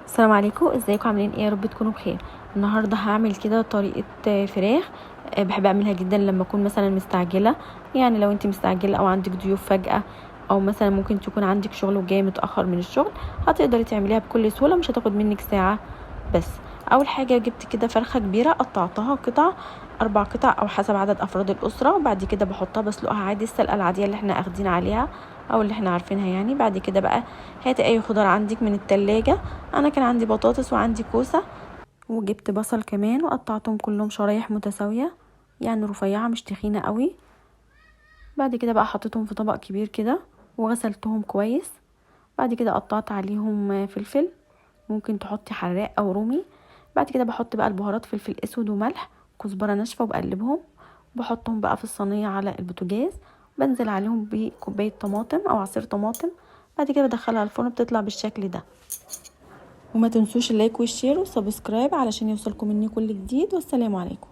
السلام عليكم، ازيكم؟ عاملين ايه؟ يا رب تكونوا بخير. النهارده هعمل كده طريقه فراخ بحب اعملها جدا لما اكون مثلا مستعجله. يعني لو انت مستعجلة او عندك ضيوف فجاة، او مثلا ممكن تكون عندك شغل وجاية متاخر من الشغل، هتقدري تعمليها بكل سهوله، مش هتاخد منك ساعة بس. اول حاجة جبت كده فرخة كبيرة، قطعتها قطع، 4 قطع او حسب عدد افراد الاسره. وبعد كده بحطها بسلقها عادي، السلقه العادية اللي احنا اخدين عليها او اللي احنا عارفينها يعني. بعد كده بقى هاتي اي خضار عندك من التلاجة. انا كان عندي بطاطس وعندي كوسة وجبت بصل كمان، وقطعتهم كلهم شرايح متساوية يعني رفيعة مش تخينة قوي. بعد كده بقى حطيتهم في طبق كبير كده وغسلتهم كويس. بعد كده قطعت عليهم فلفل، ممكن تحطي حراق او رومي. بعد كده بحط بقى البهارات، فلفل اسود وملح، كزبره ناشفة، وبقلبهم. بحطهم بقى في الصينية على البوتاجاز، بنزل عليهم بكوبايه طماطم او عصير طماطم. بعد كده بدخلها الفرن، بتطلع بالشكل ده. وما تنسوش ال like وال share وال subscribe علشان يوصلكم مني كل جديد. والسلام عليكم.